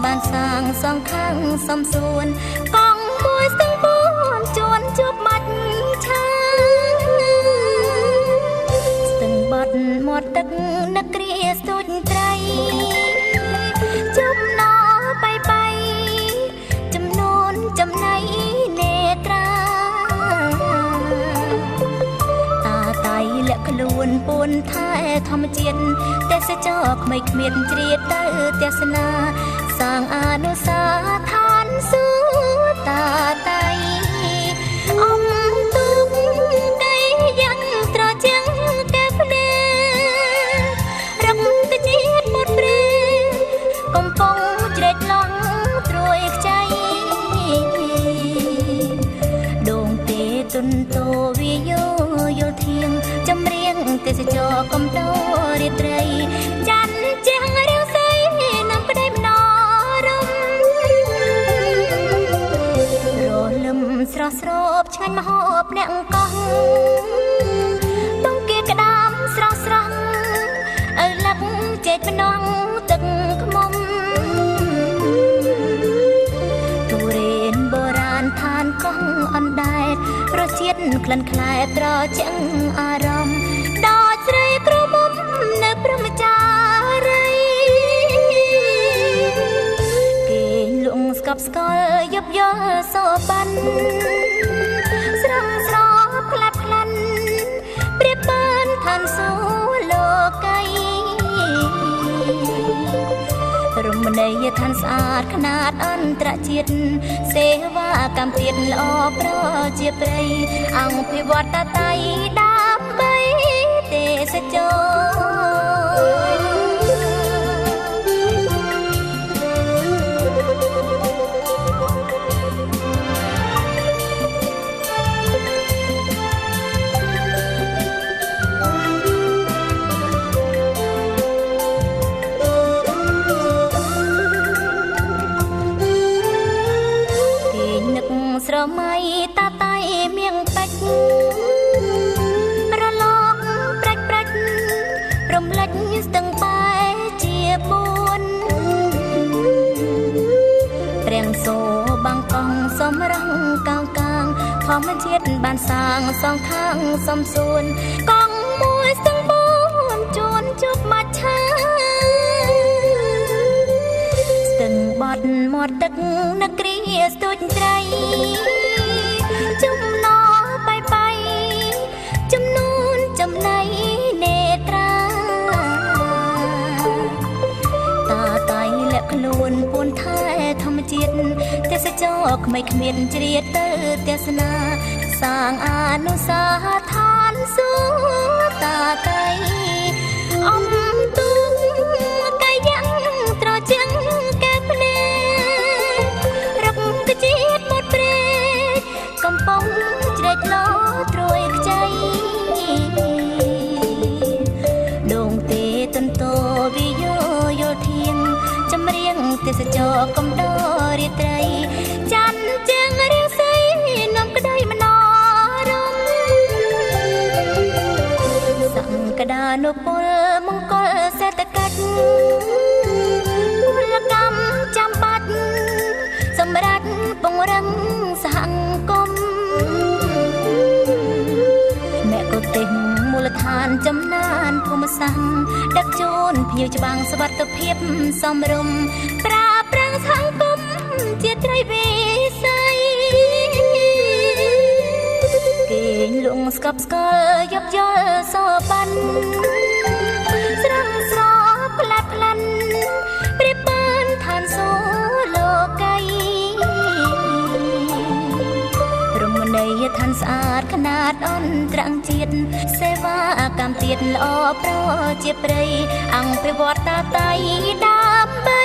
បានសាងសងខាងសំសួនកង់មួយស្ទឹងពួនជួនជួបមាច់ឆាស្ទឹងបត់មាត់ទឹកនឹកគ្រាស្ទូចត្រីចំណោបៃបៃចំនួនចំណៃនេត្រាតាតៃលាក់ខ្លួនពួនថែធម្មជាតិទេសចរក្មេងគ្មានជ្រៀតទៅទស្សនាសាងអនុសាឋានសួគ៌តាតៃអំទុកកៃយ៉ាងត្រជាងកែភ្នែរឹកទៅជាតិមុតព្រេកំពុងជ្រែកឡងត្រួយខ្ចីដងទេទុនតោវាយោយល់ធៀងចម្រៀងទេសចរកំដររាត្រីច័ន្ទជាងរាវសីនាំប្តីមនោរមរលឹមស្រស់ស្រូបឆ្ងាញ់មហូបអ្នកកោះបងគេក្តាមស្រស់ស្រស់ឪលឹកចេកម្នងទឹកខ្មុំទុរេនបុរាណឋានកោះអណ្ដែតរសជាតិក្លិនខ្លែត្រជាក់អារម្មណ៍ដល់ស្រីក្រមុំនៅព្រហ្មចារីគេលងស្កប់ស្កល់យប់យល់សូបានស្រងស្របក្លាប់ក្លាន់ប្រៀបបានឋានសួគ៌លោកីរមណីយដ្ឋានស្អាតខ្នាតអន្តរជាតិសេវាកម្មទៀតល្អប្រជាប្រិយអង្គភិវឌ្ឍតៃដើម្បីទេសចរស្រមៃតាតៃមៀងពេជ្ររលកប្រាច់ប្រាច់រំលេចស្ទឹងបែជាពួនព្រះសូបាំងកង់សំរងកោងកាងធម្មជាតិបានសាងសងខាងសំសួនកង់មួយស្ទឹងពួនជួនជប់មាច់ឆាស្ទឹងបត់មាត់ទឹកនឹកគ្រាស្ទូចត្រីចំណោបៃបៃចំនួនចំណៃនេត្រាតាតៃលាក់ខ្លួនពួនថែធម្មជាតិទេសចរក្មេងគ្មានជ្រៀតទៅទស្សនាសាងអនុសាឋានសួគ៌តាតៃអំទុកកាយ៉ាងត្រជាងកែភ្នែរឹកទៅជាតិមុតព្រេកំពុងជ្រែកលោត្រួយខ្ចីដងទេទន្តោវិយោយល់ធៀងចម្រៀងទេសចរកំដររាត្រីច័ន្ទជាងរាសីនាំក្តីមនោរមសង្កដានុពលមង្គលសេដ្ឋកិច្ចពលកម្មចាំបាច់សម្រាប់ពង្រឹងសហគមន៍មគ្គុទេសមូលដ្ឋានចំណានភូមិសាស្ត្រដឹកជូនភ្ញៀវច្បាំងសុវត្ថិភាពសមរម្យប្រើប្រាំងសហគមន៍ជាត្រីវិស័យគេលងស្កប់ស្កល់យប់យល់សូបានស្រងស្របក្លាប់ក្លាន់ប្រៀបបានឋានសួគ៌លោកីរមណីយដ្ឋានស្អាតខ្នាតអន្តរជាតិសេវាកម្មទៀតល្អប្រជាប្រិយអង្គភិវឌ្ឍតៃដើម្បី